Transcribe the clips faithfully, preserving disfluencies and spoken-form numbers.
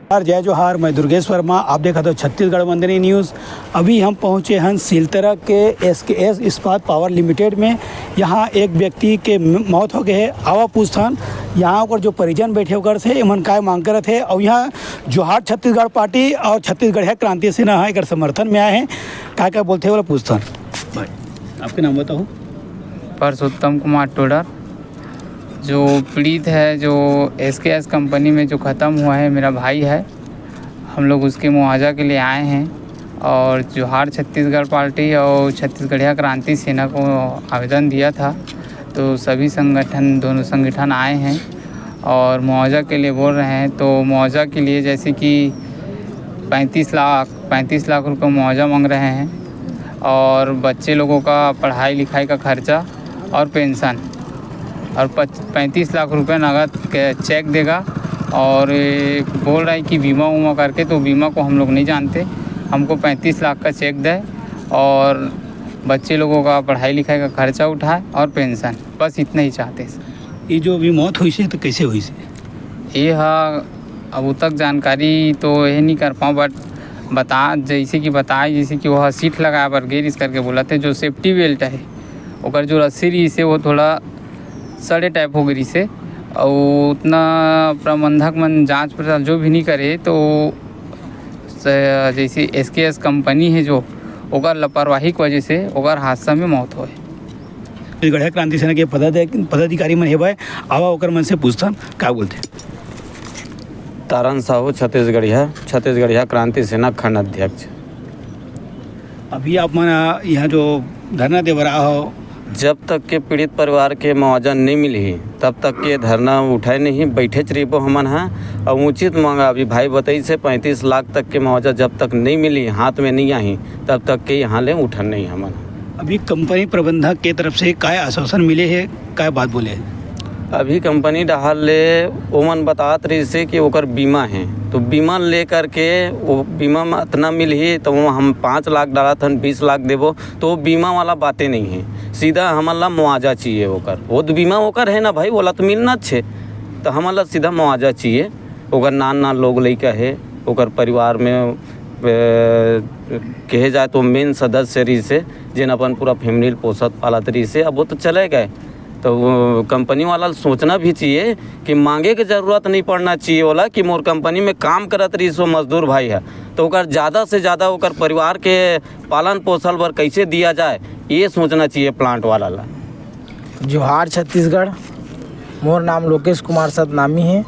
नमस्कार, जय जोहार, मैं दुर्गेश वर्मा, आप देखत हो छत्तीसगढ़ वंदनी न्यूज़। अभी हम पहुँचे हन सिलतरा के एसकेएस इस्पात पावर लिमिटेड में। यहाँ एक व्यक्ति के म-, मौत हो गए है। आवा पूछथन यहाँ ओकर जो परिजन बैठे ओकर से, एमन काय मांग करत हे। और यहाँ जोहार छत्तीसगढ़ पार्टी और छत्तीसगढ़िया क्रांति सेना ह एकर समर्थन में आए हैं। का का बोलथे, ओला पूछथन। भाई, आपके नाम बताओ। परसोत्तम कुमार टोडर। जो पीड़ित है, जो एसकेएस कंपनी में जो ख़त्म हुआ है, मेरा भाई है। हम लोग उसके मुआवजा के लिए आए हैं और जोहार छत्तीसगढ़ पार्टी और छत्तीसगढ़िया क्रांति सेना को आवेदन दिया था, तो सभी संगठन, दोनों संगठन आए हैं और मुआवजा के लिए बोल रहे हैं। तो मुआवजा के लिए जैसे कि पैंतीस लाख, पैंतीस लाख रुपये मुआवजा मांग रहे हैं और बच्चे लोगों का पढ़ाई लिखाई का खर्चा और पेंशन और पच-, पैंतीस लाख रुपये नगद के चेक देगा। और ये बोल रहा है कि बीमा उमा करके, तो बीमा को हम लोग नहीं जानते, हमको पैंतीस लाख का चेक दे और बच्चे लोगों का पढ़ाई लिखाई का खर्चा उठाए और पेंशन, बस इतना ही चाहते हैं। ये जो अभी मौत हुई से, तो कैसे हुई से? ये हा, अब तक जानकारी तो ये नहीं कर पाऊँ, बट बता, जैसे कि बताए, जैसे कि वह सीट लगाए बर गिरिस करके बोला थे, जो सेफ्टी बेल्ट है, ओकर जो रस्सी रही से, वो थोड़ा सड़े टाइप हो गई से। और उतना प्रबंधक मन जांच पड़ताल जो भी नहीं करे, तो स-, जैसे एसकेएस कंपनी है जो, ओकर लापरवाही की वजह से ओकर हादसा में मौत होए। छत्तीसगढ़िया क्रांति सेना के पदाधिक-, पदाधिकारी मन हे भाई, आवा ओकर मन से पूछथन, का बोलथे? तारन साहू, छत्तीसगढ़िया, छत्तीसगढ़िया क्रांति सेना खंड अध्यक्ष। अभी आप मन यहाँ जो धरना दे बर आए हो, जब तक के पीड़ित परिवार के मुआवजा नहीं मिलही, तब तक के धरना उठाए नहीं, बैठेच रहिबो हमन ह। और उचित मांग, अभी भाई बताइस हे, पैंतीस लाख तक के मुआवजा जब तक नहीं मिलही, हाथ में नहीं आही, तब तक के यहाँ ले उठन नहीं हमन। अभी कंपनी प्रबंधक के तरफ से काय आश्वासन मिले हे, काय बात बोले हे? अभी कंपनी डहार ले ओमन बतात रहिस हे कि ओकर बीमा हे, तो बीमा लेकर के वो बीमा में अतना मिलही, तो वो हम पाँच लाख डालत हन, बीस लाख देबो, तो बीमा वाला बातें नहीं है। सीधा हमन ला मुआवजा चाहिए ओकर। वो तो बीमा ओकर है ना भाई, ओला तो मिलना छे, तो हमन ला सीधा मुआवजा चाहिए। ओकर नान नान लोग लइका हे, ओकर परिवार में, ए, कहे जाए तो मेन सदस्य रहिस हे, जेन अपन पूरा फैमिली ल पोसत पालत रहिस हे। अब वो तो चले गए, तो वो कंपनी वाला ल सोचना भी चाहिए कि मांगे के जरूरत नहीं पड़ना चाहिए ओला कि मोर कंपनी में काम करत रहिस वो मजदूर भाई है, तो ओकर ज़्यादा से ज़्यादा ओकर परिवार के पालन पोषण बर कैसे दिया जाए, ये सोचना चाहिए प्लांट वाला ला। जोहार छत्तीसगढ़, मोर नाम लोकेश कुमार सतनामी हे। अ,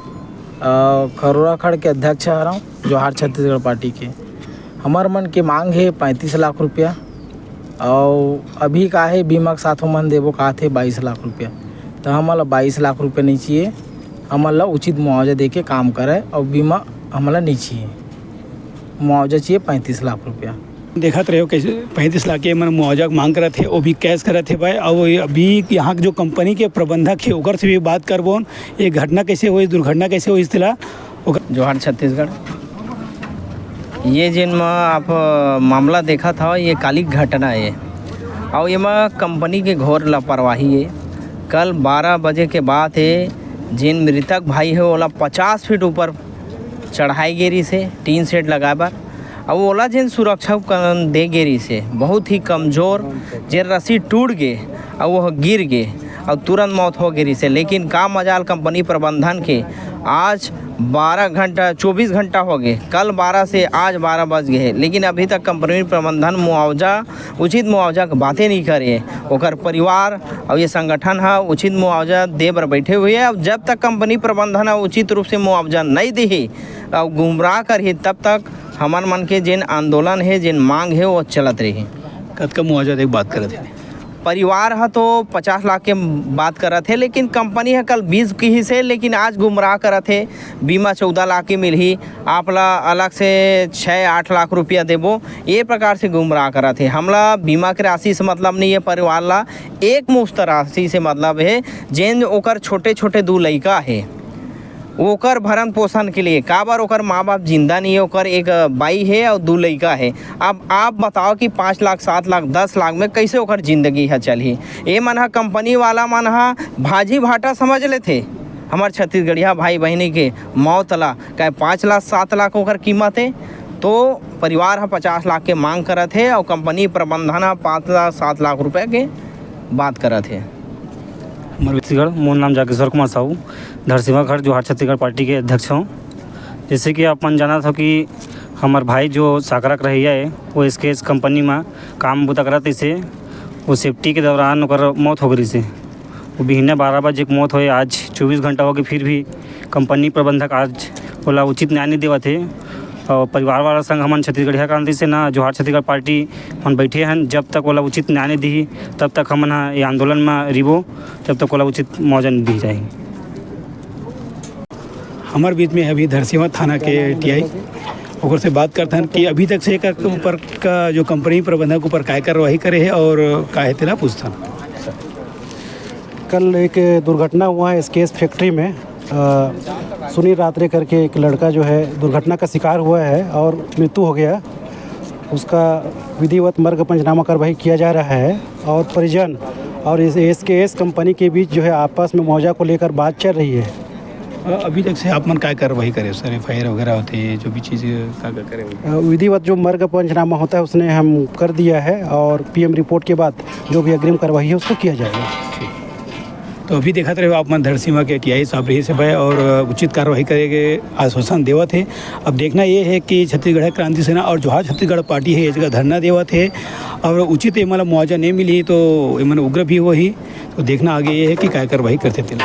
खरोरा खड़ के अध्यक्ष हरंव, जोहार छत्तीसगढ़ पार्टी के। हमर मन के मांग हे पैंतीस लाख रुपया, अउ अभी का हे, बीमा के साथ हमन देबो काथे बाईस लाख रुपया, त हमन ला बाईस लाख रुपया नहीं चाहिए। हमन ला उचित मुआवजा दे के काम करे, अउ बीमा हमन ला नहीं चाहिए, मुआवजा चाहिए पैंतीस लाख रुपया। देखत रहे हो कैसे पैंतीस लाख के मन मुआवजा के मांग करत हे, वो भी कैश करत हे भाई। और अभी यहाँ के जो कंपनी के प्रबंधक हे, ओकर से भी बात करबोन, ये घटना कैसे होइस, दुर्घटना कैसे होइस, तेला ओकर जोहार छत्तीसगढ़। ये जेन म आप मामला देखत हव, ये काली घटना हे, और ये म कंपनी के घोर लापरवाही हे। कल बारह बजे के बात हे, जेन मृतक भाई हे, ओला पचास फीट ऊपर चढ़ाए गे रिहिस हे टीन शेड लगाए बर। अउ ओला जेन सुरक्षा उपकरण दे गे रिहिस हे, बहुत ही कमजोर, जेन रस्सी टूट गे अउ वो गिर गे अउ तुरंत मौत हो गे रिहिस हे। लेकिन का मजाल, कंपनी प्रबंधन के आज बारह घंटा, चौबीस घंटा हो गे, कल बारह से आज बारह बज गे हे, लेकिन अभी तक कंपनी प्रबंधन मुआवजा, उचित मुआवजा के बातें नहीं करे। ओकर परिवार अउ ये संगठन ह उचित मुआवजा दे बर बैठे हुए हे। अब जब तक कंपनी प्रबंधन ह उचित रूप से मुआवजा नहीं देही अउ गुमराह करही, तब तक हमन मन के जेन आंदोलन हे, जेन मांग हे, वो चलत रही। कतका मुआवजा दे के बात करत हे? परिवार ह तो पचास लाख के बात करत हे, लेकिन कंपनी ह कल बीस किहिस हे, लेकिन आज गुमराह करत हे, बीमा चौदह लाख के मिलही, आप ला अलग से छः आठ लाख रुपया देबो, ये प्रकार से गुमराह करत हे। हमला बीमा के राशि से मतलब नहीं हे, परिवार ला एक मुश्त राशि से मतलब हे, जेन ओकर छोटे छोटे दू लइका हे, ओकर भरण पोषण के लिए, काबर ओकर माँ बाप जिंदा नहीं हे, ओकर एक बाई हे और दू लइका हे। अब आप बताओ कि पाँच लाख, सात लाख, दस लाख में कैसे ओकर जिंदगी ह चलही? ये मन ह, कंपनी वाला मन ह भाजी भाटा समझ लेथे, हमर छत्तीसगढ़िया भाई बहिनी के मौत ला, कहे पाँच लाख सात लाख ओकर कीमत हे, तो परिवार ह पचास लाख के मांग करत हे और कंपनी प्रबंधन ह पाँच लाख सात लाख रुपए के बात करत हे। छत्तीसगढ़, मोर नाम जागेश्वर कुमार साहू, धरसीवा घाट जोहार छत्तीसगढ़ पार्टी के अध्यक्ष हूँ। जैसे कि आप मन जानत हो कि हमर भाई जो साकरा के रहइया हे, वो एसकेएस कंपनी में काम बुता करत रहिसे, वो सेफ्टी के दौरान ओकर मौत हो गई से। वो बिहने बारह बजे के मौत होए, आज चौबीस घंटा हो गए, फिर भी कंपनी प्रबंधक आज ओला उचित न्याय नहीं देवत हे। और परिवार वाला संग हमन छत्तीसगढ़िया क्रांति सेना जोहार छत्तीसगढ़ पार्टी हमन बैठे हन, जब तक ओला उचित न्याय नहीं दिही, तब तक हमन ह ये आंदोलन में रिबो, जब तक ओला उचित मुआवजा नहीं दी जाही। हमारे बीच में अभी धरसीवा थाना के टीआई, ओकर से बात करथन कि अभी तक से एकर ऊपर का जो कंपनी प्रबंधक ऊपर काय कार्रवाई करे हे और का हे तेला पूछथन। कल एक दुर्घटना हुआ है एसकेएस फैक्ट्री में। अ, सुनील रात्रे करके एक लड़का जो है दुर्घटना का शिकार हुआ है और मृत्यु हो गया। उसका विधिवत मर्ग पंचनामा कार्रवाई किया जा रहा है और परिजन और इस एसकेएस कंपनी के बीच जो है आपस में मुआवजा को लेकर बात चल रही है। अ, अभी तक से आप मन काय कार्रवाई करे सर, एफआईआर वगैरह होते, जो भी चीज़ का, का करे? अ, विधिवत जो मर्ग पंचनामा होता है उसने हम कर दिया है और पीएम रिपोर्ट के बाद जो भी अग्रिम कार्रवाई है उसको किया जाएगा। तो अभी देखत रहे आप मन धरसीवा के टीआई साहब रहिस हे भाई और उचित कार्रवाई करे के आश्वासन देवत हे। अब देखना ये है कि छत्तीसगढ़ क्रांति सेना और जोहार छत्तीसगढ़ पार्टी है ये जगह धरना देवत हे और उचित ये मतलब मुआवजा नहीं मिली तो ये मन उग्र भी होही। तो देखना आगे ये है कि काय कार्रवाई करथे तेला।